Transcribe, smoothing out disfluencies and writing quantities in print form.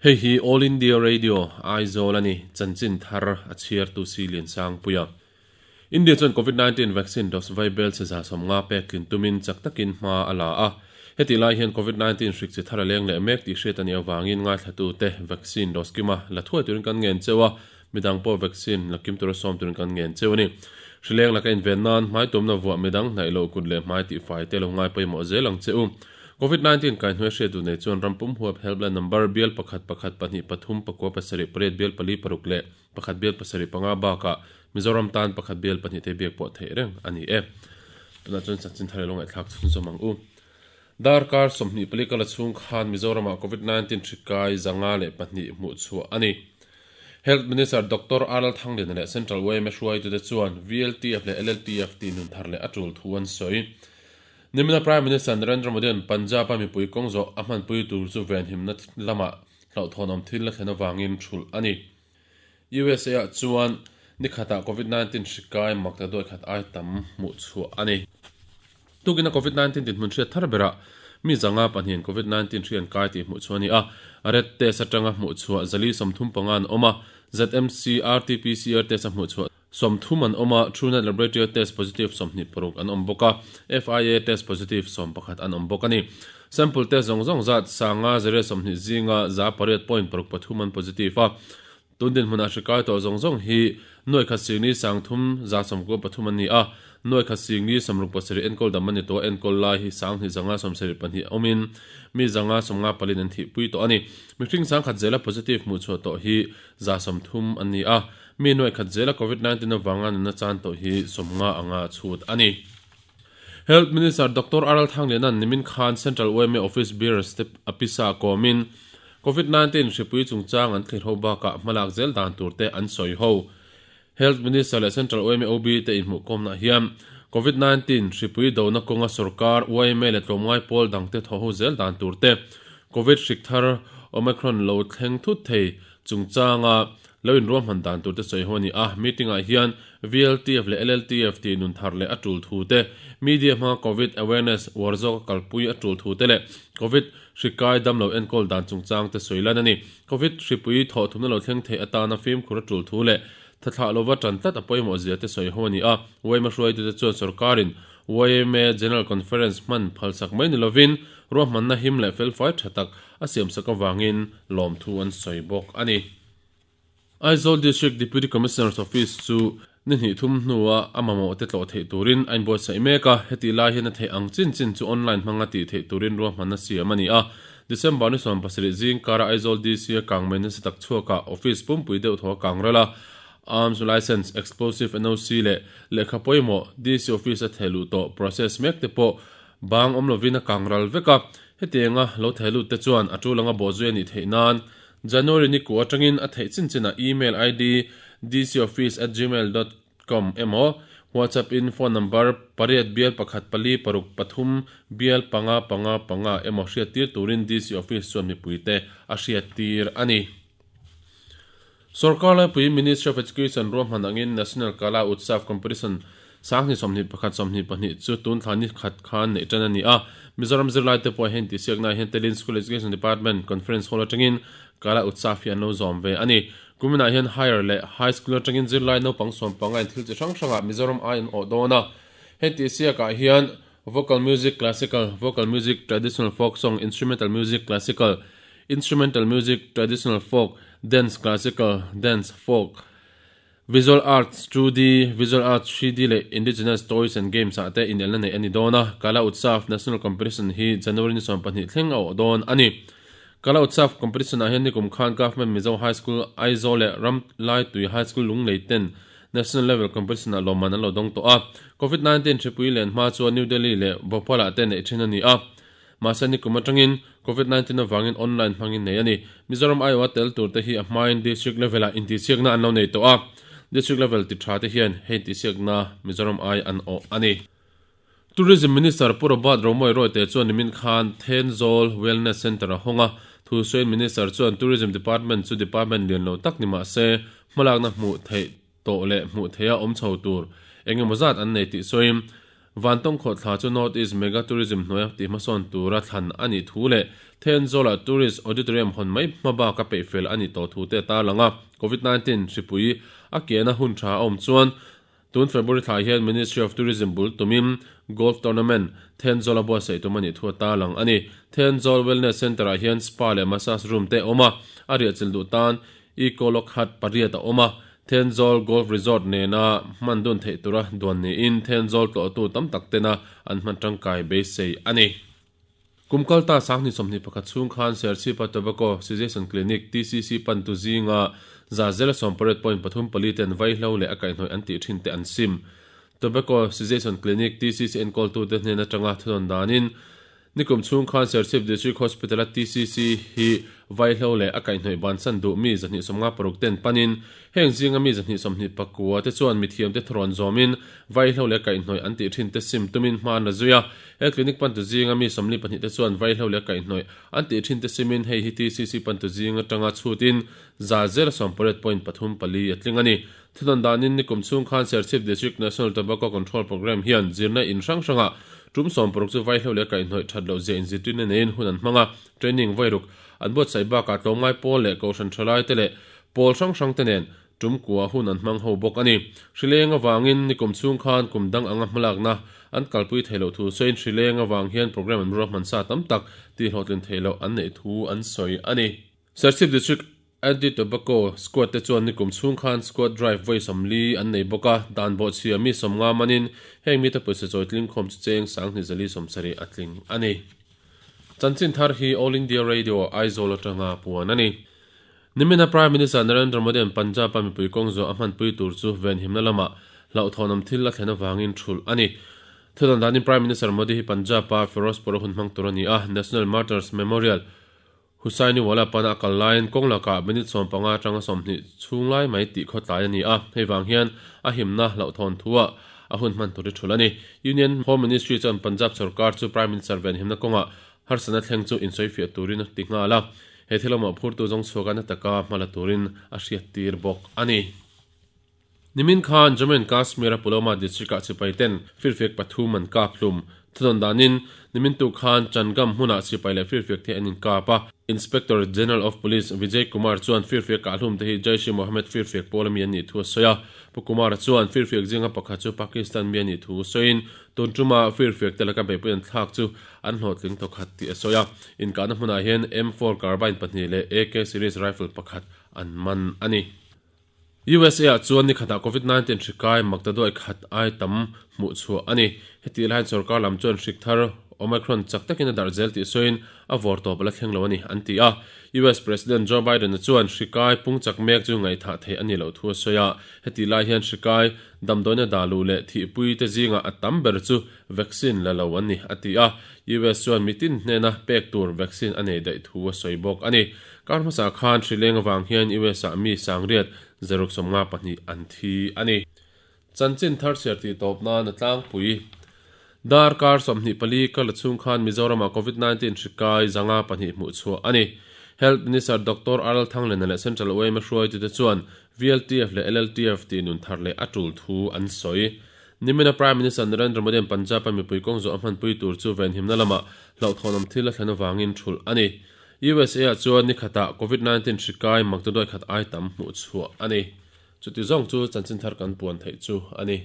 Hei hi All India Radio, Aizawl a ni, chanchin thar a chhiartu si Liansangpuia. India chuan Covid 19 vaccine dose vaibel che 150 pek tlin tumin chak takin hma a la a. Hetih lai hian Covid 19 hrik chi thar a leng leh mek tih hriat a nih avangin ngaithlatute vaccine dose kima la thuai turin kan ngen cheu a, midang pawh vaccine la kim tura sawm turin kan ngen cheu a ni. Hrileng laka inven nan hmai tumna vuah midang hnaih loh kut leh hmai tihfai te lo ngai pawimawh zel ang che u. Covid 19 kaihnuai hriat duh nei chuan ram pum huap helpline number bial pakhat pakhat pahnih pathum pakua pasarih pariat bial pali paruk leh pakhat bial pasarih panga bakah Mizoram tan pakhat bial pahnih te biak pawh theih reng a ni e. Tunah chuan chanchin thar ilo ngaihthlak chhunzawm ang u. Darkar 24 kala chhung khan Mizoramah Covid 19 hri kai 502 hmuh chhuah a ni. Health Minister Doctor R Thangliana leh Central yma hruaitute chuan VLTF leh LLTF tih nun thar leh a tul thu an sawi. Nimina Prime Minister Narendra Modi-a'n Punjab-a mipui kawng zawh a hmanpui tur chu venhimna lamah hlauhthawnawm thil a thlen avangin thulh a ni. USA-ah chuan nikhatah Covid 19 hri kai mak ta duai khat ai tam hmuh chhuah a ni. Tukina Covid 19 dinhmun hriat thar berah mi 502 in Covid 19 hri an kai tih hmuh chhuah a ni a. Red test atanga hmuh chhuah 435 an awm a, ZMC RT-PCR test a hmuh chhuah 30 an awm a, Truenat Laboratory test positive 26 an awm bawk a, FIA test positive 11 an awm bawk a ni. Sample test zawng zawng zat 520 zinga 800.63 an positive a, tun dinhmunah hri kai tawh zawng zawng hi nuai khat singni 3 193 an ni a, nuai khat singni 67 enkawl dam a ni tawh a, enkawl lai hi 2 572 awmin mi 554 an thihpui tawh a ni. Mihring 100 zela positive hmuhchhuah tawh hi 30 an ni a, Mi nuai khat zela Covid 19 avanga nunna chan tawh hi 50 anga chhut a ni. Health Minister Doctor R L Thangliana'n nimin khan Central yma Office Bearers te a pisa kawmin Covid 19 hripui chungchang an thlir ho bakah hmalak zel dan tur te an sawi ho. Health Minister leh Central yma OB te inhmuhkawmnah hian Covid 19 hripui dona kawnga sorkar, yma leh tlawmngai pawl dangte thawh ho zel dan tur te, Covid hrik thar Omicron lo thleng thut thei chungchanga lo inruahman dan tur te sawi ho a ni a. Meeting-ah hian VLTF leh LLTF tih nun thar leh a tul thu te, media hmanga Covid awareness uar zawka kalpui a tul thu te leh Covid hri kai damlo enkawl dan chungchang te sawi lan a ni. Covid hripui thawhthumna lo thleng theih atana fimkhur a tul thu leh thathlah lova tan tlat a pawimawh zia te sawi ho a ni a. Yma hruaitute chuan sorkarin yma General Conference hman phalsak mai ni lovin ruahmanna him leh felfai tha tak a siamsak avangin lawmthu an sawi bawk a ni. Aizawl District Deputy Commissioner's Office chu ni hnih thum hnua a mamawh te tlawh theih turin a inbuatsaih mek a, hetih lai hian a theih ang chin chin chu online hmanga tih theih turin ruahmanna siam a ni a. December ni 17 zing kara Aizawl DC a kang mai nasa tak chhuakah office pumpui deuh thaw a kang ral a, Arms Licence, Explosive NOC leh lehkha pawimawh DC Office a theh luh tawh process mek te pawh bang awm lovin a kang ral vek a. Hetianga lo theh lut te chuan a tul anga bawhzui a nih theih nan January ni ku atangin a theih chin chinah email ID dcoffice@gmail.com emaw WhatsApp in phone number pariat bial pakhat pali paruk pathum bial panga panga panga emaw hriattir turin DC Office chuan mipuite a hriattir a ni. Sorkar laipui Ministry of Education ruahman angin National Kala Utsav Competition 2021 22 chu tun thla ni khat khan neih tan a ni a. Mizoram zirlaite pawh heng tihsiakna ah hian telin School Education Department Conference Hall atangin Kala Utsav hi an lo zawm ve a ni. Kuminah hian Higher leh High School atangin zirlai naupang sawmpanga in thil chi hrang hrangah Mizoram ai an awh dawn a. Heng tihsiakah hian Vocal Music Classical, Vocal Music Traditional Folk Song, Instrumental Music Classical, Instrumental Music Traditional Folk, Dance Classical, Dance Folk, Visual Arts 2D, Visual Arts 3D leh Indigenous Toys and Games ah te inelna neih a ni dawn a. Kala Utsav National Competition hi January ni 12 thleng a awh dawn a ni. Kala Utsav Competition ah hian nikum khan Government Mizo High School Aizawl leh Ramlaitui High School Lunglei ten National Level Competition ah lawmman an lo dawng tawh a. Covid 19 hripui len hma chuan New Delhi leh Bhopal ah te neih thin a ni a. Mahse nikum atangin Covid 19 avangin online hmangin nei a ni. Mizoram aiawha tel tur te hi a hmain District Level ah intihsiakna an lo nei tawh a. District Level ti tha te hian hei intihsiakna Mizoram ai an awh a ni. Tourism Minister Pu Robert Romawia Royte chuan nimin khan Thenzawl Wellness Centre a hawng a, thu sawiin Minister chuan Tourism Department chu department lian lo tak ni mah se hmalakna hmuh theih tawh leh hmuh theiha awm chho tur eng emaw zat an nei tih sawiin. Vantawng khawhthla chu North East Mega Tourism hnuaia tihhmasawn tura thlan a nih thu leh Thenzawl-ah Tourist Auditorium hawn mai hma baka peihfel a nih tawh thu te a tarlang a. Covid 19 hripui a kiahna hun tha a awm chuan tun February thla hian Ministry of Tourism bul tumin Golf Tournament Thenzawl-a buatsaih tum a nih thu a tarlang a ni. Thenzawl Wellness Centre-ah hian Spa leh Massage Room te a awm a, a riahchilh duh tan Eco Log Hut pariat a awm a, Thenzawl Golf Resort nena hman dun theih tura duan niin Thenzawl tlawhtu tam tak tena an hman tangkai beisei a ni. Kum kalta Sanghni 21 chhung khan Serchhipa Tobacco Cessation Clinic, TCC, pantu zinga za 0.84 pali ten vaihlo leh a kaihhnawih an tih thin te an sim. Tobacco Cessation Clinic, TCC, enkawltute hnen atanga thunawn danin Nikum chhung khan Serchhip District Hospital-a TCC hi vaihlo leh a kaihhnawih bansan duh mi 256 ten panin, heng zinga mi 129 te chuan mithiamte thurawn zawmin vaihlo leh kaihhnawih an tih thin te sim tumin hma an la zui a. He clinic pantu zinga mi 42 te chuan vaihlo leh kaihhnawih an tih thin te simin hei hi TCC pantu zing atanga chhutin 0.34 a tling a ni. Thunawn danin nikum chhung khan Serchhip District National Tobacco Control Programme hian zirna in hrang hrangah tum 60 chu vaihlo leh kaihhnawih that loh zia inzirtirna neiin hun an hmang a, training vairuk an buatsaih bakah tlawmngai pawl leh kohhran thalai te leh pawl hrang hrang te nen tum kua hun an hmang ho bawk a ni. Hrileng avangin nikum chhung khan kum dang anga hmalakna an kalpui theih loh thu sawiin hrileng avang hian programme an ruahman sa tam tak tihhlawhtlin theih loh an neih thu an sawi a ni. Serchhip District Anti-Tobacco Squad te chuan nikum chhung khan Squad Drive vawi 40 an nei bawk a, dan bawhchhia mi 50 manin heng mite pawisa chawi tling khawm chu cheng 2070 a tling a ni. Chanchin thar hi All India Radio, Aizawl atanga puan a ni. Nimina Prime Minister Narendra Modi-a'n Punjab-a mipui kawng zawh a hmanpui tur chu venhimna lamah hlauhthawnawm thil a thlen avangin thulh a ni. Thudan danin Prime Minister Modi hi Punjab-a Ferozepur-a hun hmang tur a ni a, National Martyrs Memorial, Hussaini Wala pana a kal laiin kawng lakah minute 15 atanga 20 chhung lai mai tih khaw tlai a ni a, hei vang hian a himna hlauhthawn thuah a hun hman tur hi thul a ni. Union Home Ministry chuan Punjab sorkar chu Prime Minister venhimna kawngah harsatna thleng chu insawifiah turin a ti nghal a, he thil awmah phurtu zawng chhuaka na taka hma la turin a hriattir bawk a ni. Nimin khan Jammu and Kashmir-a Pulwama district-ah sipai ten firfiak pathum an kap hlum. Thudawn danin, nimin tuk khan Changam hmunah sipai leh firfiak te an inkap a. Inspector General of Police Vijay Kumar chuan firfiak kah hlum te hi Jaish-e-Mohammed firfiak pawl ami an nih thu a sawi a. Pu Kumar-a chuan firfiak zinga pakhat chu Pakistan mi a nih thu sawiin, tun tuma firfiak te laka beihpui an thlak chu an hlawhtling thawkhat tih a sawi a. Inkahna hmunah hian M4 carbine pahnih leh AK series rifle pakhat an man a ni. USA ah chuan ni khatah Covid 19 hri kai maktaduai khat ai tam hmuh chhuah a ni. Heti laiin sorkar lam chuan hrik thar Omicron chak takin a darh zel tih sawiin a vawr tawp a la thleng lo a ni, an ti a. US President Joe Biden-a chuan hri kai pung chak mek chu ngaihthah theih a ni loh thu a sawi a. Heti lai hian hri kai damdawiina dah luh leh thihpui te zingah a tam ber chu vaccine la lo an ni, a ti a. US chuan mitin hnena pek tur vaccine a nei daih thu a sawi bawk a ni. Kar hmasa khan hri leng avang hian US ah mi sangriat 652 an thi a ni. Chanchin thar chhiar tih tawp nan a tlangpui. Darkar 24 kal a chhung khan Mizoram ah Covid 19 hri kai 502 hmuh chhuah a ni. Health Minister Doctor R Thanglena leh Central yma hruaitute chuan VLTF leh LLTF tih nun thar leh a tul thu an sawi. Nimina Prime Minister Narendra Modi-a'n Punjab-a mipui kawng zawh a hmanpui tur chu venhimna lamah hlauhthawnawm thil a thlen avangin thulh a ni. USA ah chuan ni khatah Covid 19 hri kai maktaduai khat ai tam hmuh chhuah a ni. Chuti zawng chu chanchin thar kan puan theih chu a ni.